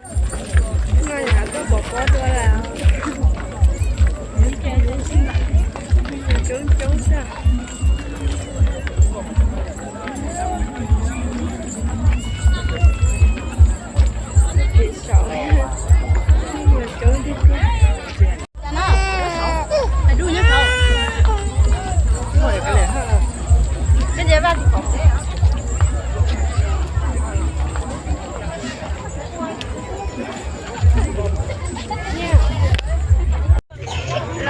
No yog tuaj pov pob dua lawm. Coob coob xwb. Coob tiag tiag.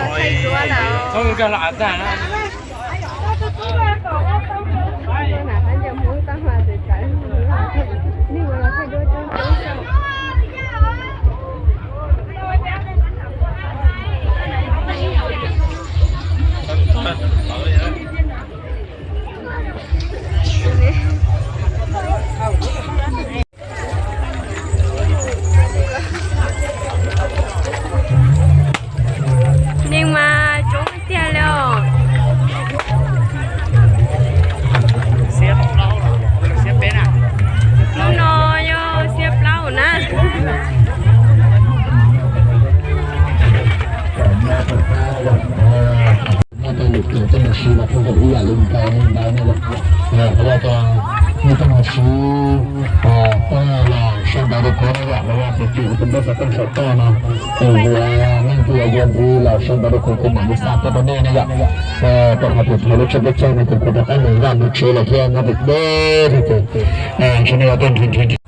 Los thaij duab lawm. Nej ua los thaij duab coob coob xwb. Neeg mas coob tiag li os. Hnub no yog xiab plaub na. Muaj tej lwm tus tuaj mus siv los kuj zoo ib yam li ntawd li ntawd na. Qhov no ces nej tuaj mus siv, tuaj los sau ntawv rau kuv na yom, los yog tias tus tus npawb xov tooj saum toj no, es yuav leej twg yuav ntxiv los sau ntawv rau kuv, kuv mam li xa tuaj rau nej na yom. Rau qhov tias thaum lub tsheb peb caug no ces kuv rov qab mus vaj mus tsev lawm thiab, nyob deb deb thiab ces ntshe nej yuav tuaj nrhiav nrhiav nrhiav.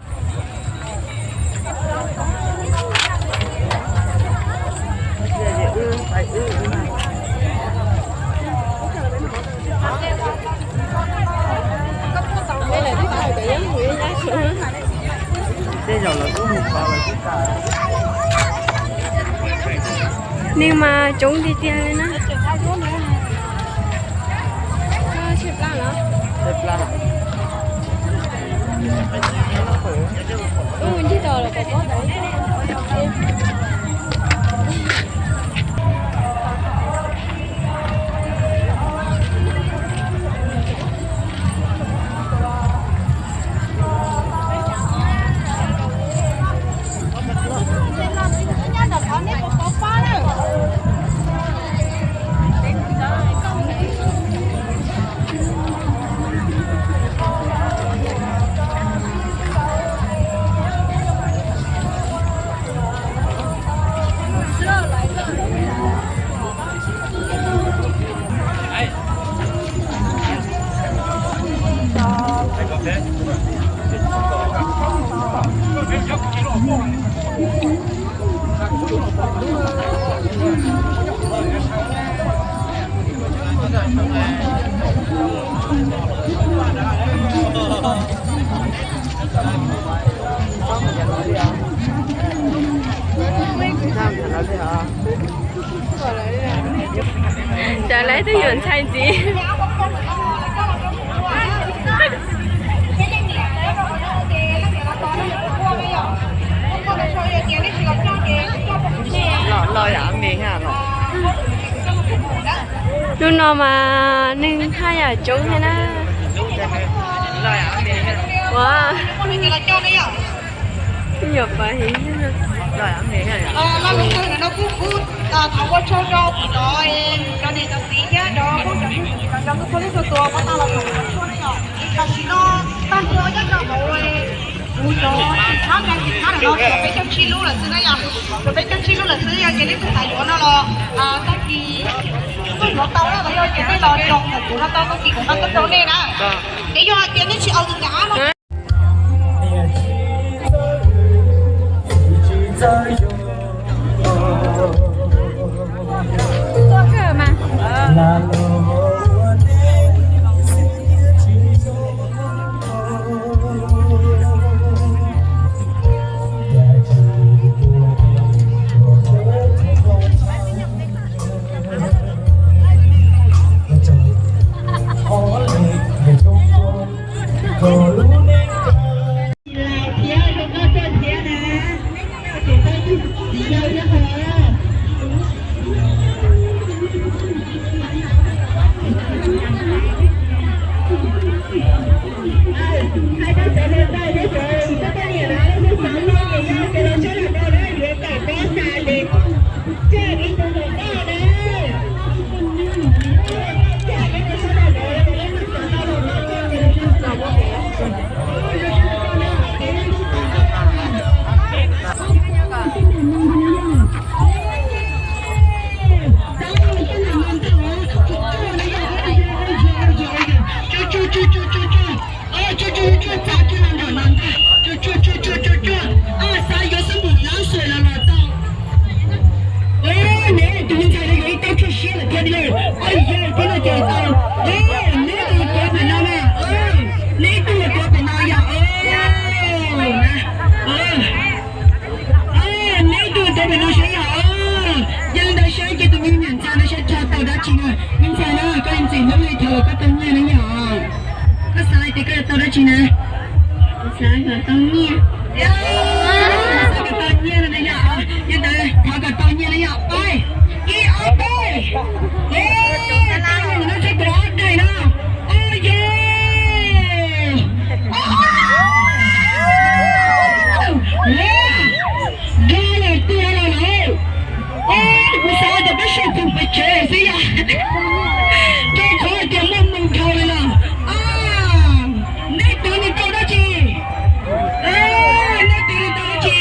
Neeg mas coob tiag tiag li na. Cas lawv twb yuav ntxhais ntxiv. Hnub no mas neeg haj yam coob thiab na. Ua, yuav pab heev. Thov ua tsaug rau kuv cov, cov niam cov txiv thiab cov phooj cov ywg, cov nkauj phooj ywg txhua tus uas tau los koom kuv tshuaj na yom. Tam sim no tag nrho nyob rau hauv kuv cov tsis txhob nqa tsis txhob no, tshuav peb caug tsib lub lawm xwb na yom. Tshuav peb caug tsib lub lawm xwb, yog tias nej twb xav yuav no los tag kis tuaj yuav tau na, los yog tias nej los txog ntawm kuv no tau tag kis kuv nqa tuaj rau nej na. Ces yog hais tias nej tsis aus tus kav av no. Thiab zoo nkauj tuaj thiab na, ces tau tus txiv yau thiab hos. Koj tau nyiaj na yom? Koj xav hais tias koj yuav tau dab tsi na? Xav kom tau nyiaj. Xav kom tau nyiaj na yom? Yog ntawd thov kom tau nyiaj na yom. Peb, ib, ob, peb. Ej, tau nyiaj no txog tus ob daim no. Oj yog. Nkag los tuag los lawm. Ej, kuv xav tias peb sau khoom pem tsev xwb yom. Rau qhov tias muaj hmoo dhau li los. Neb twv nws tau dab tsi? Neb twv nws tau dab tsi?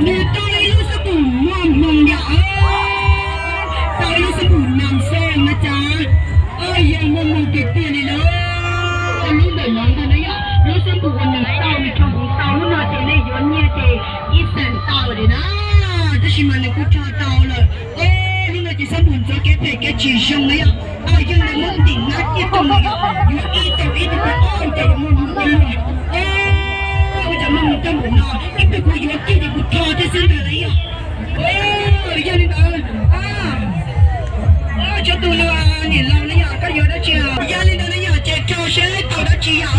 Nws tau ib lub xab pum muaj hmoo yom. Tau ib lub xab pum nam xees na cas. Oj yog muaj hmoo tiag tiag li lawm. Lub ntawm no ntag na yom, lub xab pum uas nws tau, nws rho hmoov tau lub no ces nej yuav nyiaj ces ib xees tau li na. Tab sis mas nws kuj rho tau lawm. Lub no ces xab pum ntxuav kev phem kev tsis zoo na yom. Oj yog ntawd muab ntim nab ciaj rau nws yom, yuav ib tau ib tug pem oj ces yuav muaj hmoo ua luaj. Ua cas muaj hmoo coj npaum no, ib pliag kuv yuav kiag ces kuv rho thiab xwb ntag na yom. Yog li ntawd, tsob tus niam laus na yom, koj yuav dab tsi? Yog li ntawd na yom, ces rau seb tau dab tsi yom.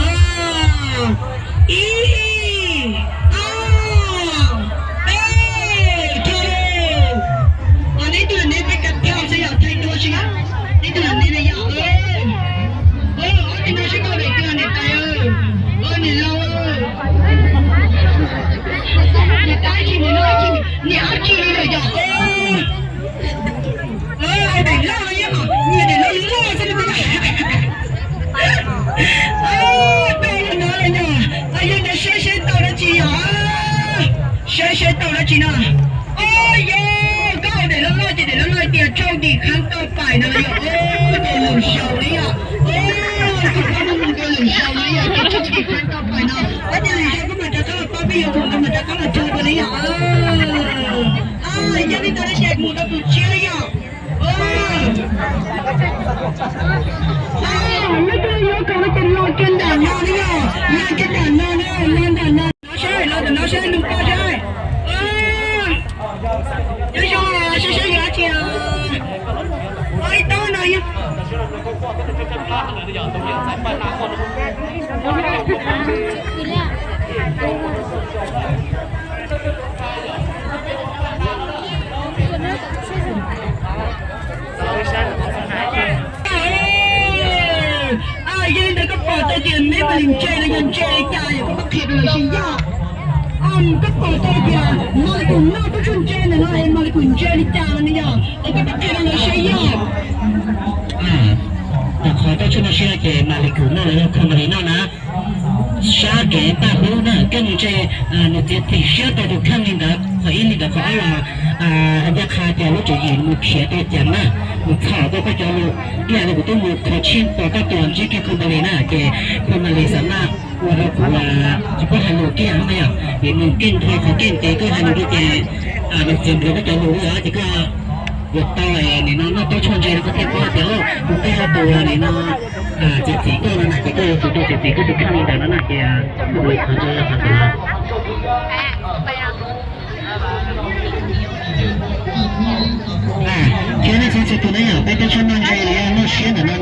Ib, ob, peb, rho. Neb tus niam neb peb kav thau xwb yom, thaij duab xwb yom. Neb tus niam neb na yom. Ob tus no seb koj daim twg niam tais, niam laus. Niam tais dab tsi, niam laus dab tsi, niam dab tsi li lawm yom. Daim loj no yom, nyiam daim loj loj xwb li. Tau li no lawm yom. Yog ntawd seb seb tau dab tsi yom. Seb seb tau dab tsi no. Oj yog, koj daim loj loj ces daim loj loj tias rhau dim khab tau pais no los yog. Tus lwm zaus li yom. Tus lwm zaus li yom, ces rhau dim khab tau pais no. Tab sis lwm zaus koj mam rov qab los pab peb yuav khoom, koj mam rov qab los rau dua li yom. Yog li ntawd no ces mus rau tus tshiab li yom. Leej twg yuav khoom no ces los kiag nram no li yom, los kiag nram no na, los nram no. Los seb, los ntawm no seb nug koj seb. Nyob zoo, seb seb yuav dab tsi. Ib tog no yog. Yog li ntawd koj pom tau tias neb mam li ntse los yog ntse li cas yom, koj pab qhia rau lawv seb yog. Koj pom tau tias Maly Kub noj tub tsuag ntse ntawm no es Maly Kub ntse li cas no ne yom, es koj pab qhia rau lawv seb yog. Rau qhov tub tsuag no siab ces Maly Kub noj los yog Khamali noj na. Sab kev npaj hlub na, koj mus ntse, nws txiav txim siab tau tus kheej li ntawd, qhov ib li ntawd, qhov ob los, hais ncaj qha tias lub tswv yim mus khiav tau ceev na, mus txhom tau koj cov lus, ib yam li kuv twb mus kho tsheej tau koj tus ntsib kiag Khamali na, ces Khamali xam maj ua rau kuv tsis paub hais lus kiag na yom, vim nws keej nrho qhov keej ces koj hais lus rau ces nws txiav npliag koj cov lus li os, ces koj yuav tau nim no noj tub tsuag ntse rau koj thiaj paub tias kuv twb yog tus nim no txiav txim koj no na, ces koj yuav tsum tau txiav txim koj tus kheej li ntawd no na, ces qhov ntawd yog qhov ntawd. Thiab nej txhua txhua tus na yom, peb tub tsuag noj ntse los yog noj siab ntawm no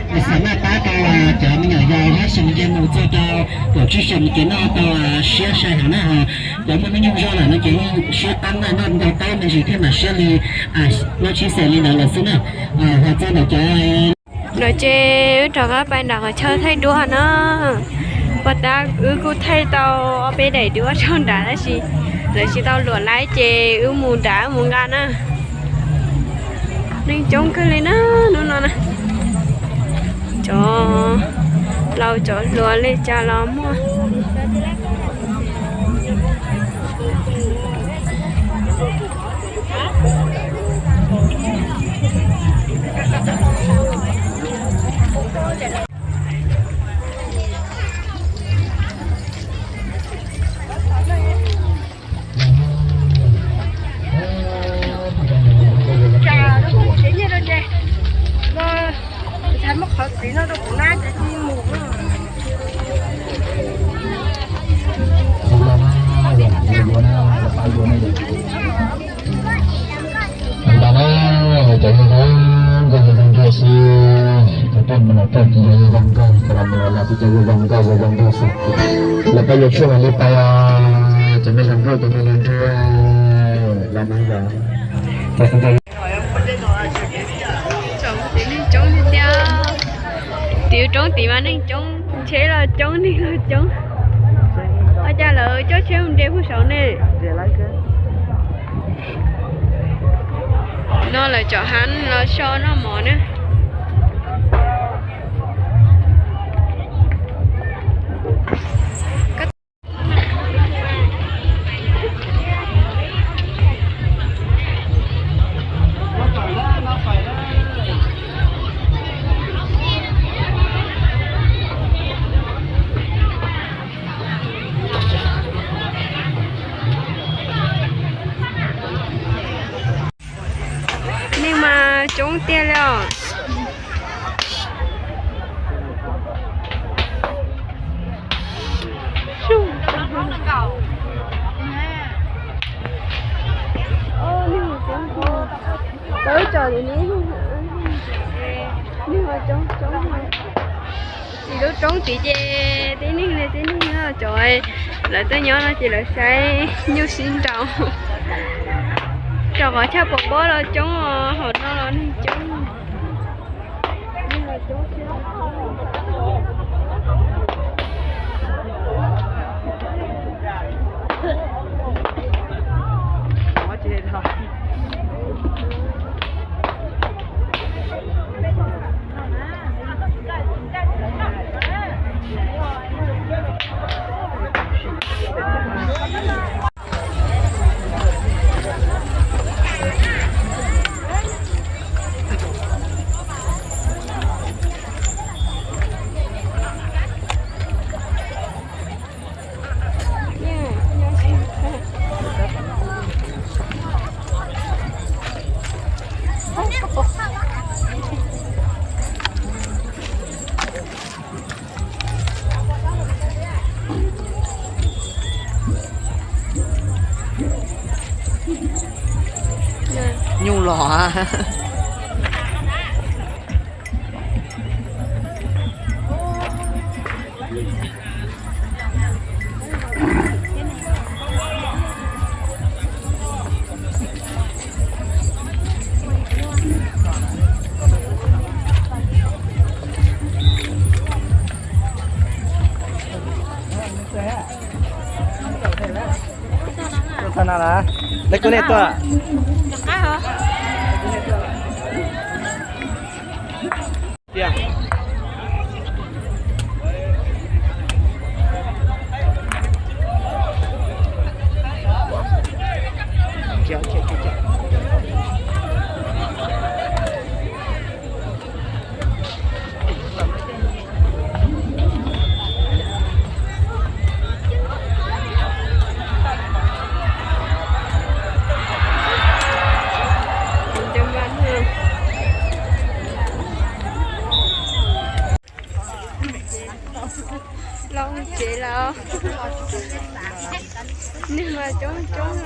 nws xam maj pab tau cov me nyuam yaus hab xyoo nce mus txog rau kaum tsib xyoo ces noj tau siab sai heev na. Cov muaj hnub nyoog zog lawm no ces yeej siab qab na, noj ntau taub me ntsis thiaj mam siab li plaub tsib xees li ntawd lawm xwb na. Hais txog ntawm cov no ces wb rov qab pais nram qhov chaw thaij duab no. Pos tab wb kuj thaij tau ob peb daim duab rau nrad tab sis lawv tsis tau luam lawm ces wb mus nrad mus nqa na. Neeg coob kawg li na hnub no na. Cov laus cov hluas li cas los muaj. Cas no kuv tsev nyiaj rau ces no, ntshai muab qhov txiv no rau kuv na ces kuv mus. Ntawd na, cov yawg Zoo nkauj xwb, cov poj niam los poj niam zoo nkauj, cov niam los peb cov zoo nkauj zoo nkauj xwb. Los peb yuav tshuaj mam li pais os, cov me hluas nkauj cov me hluas nraug los mas yog. Txaus ntshai. Txaus ntshai neeg coob tiag tiag. Tim roob tid mas neeg coob, tsheb los coob, neeg los coob. Ua cas lawv coj tsheb mus nres puag saud ne? No lawv cov hab los so noj mov na. Neeg mas coob tiag li os. Tau ib co li ne, neeg coob coob. Tim lub roob tid ces tib neeg li tib neeg no, cov lawv tuaj nyob no ces lawv saib nyuj sib nraus. Rau qhov chaw pom npob los coob os, hauv no los neeg coob. Nyuj los. Lawv kuj nej tuaj. Los tsev lawm. Neeg mas coob coob.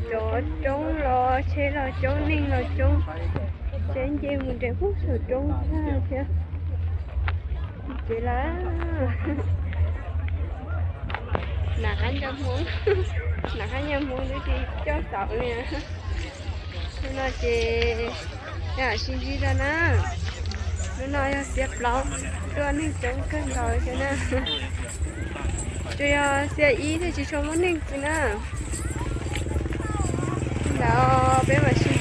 Cov roob los tsheb los coob, neeg los coob. Tsev nce mus nres puag saum roob tag thiab. Tsev lawm. Nam qab nco Hmoob, nam qab nco Hmoob twb tsis coj xauv li. Hnub no ces sib ntsib rau na. Hnub no yog xiab plaub, tuaj neeg coob kawg nkaus xwb na. Tsuas yog xiab ib thiaj tsis tshua muaj neeg xwb na. Ntawd peb mam sib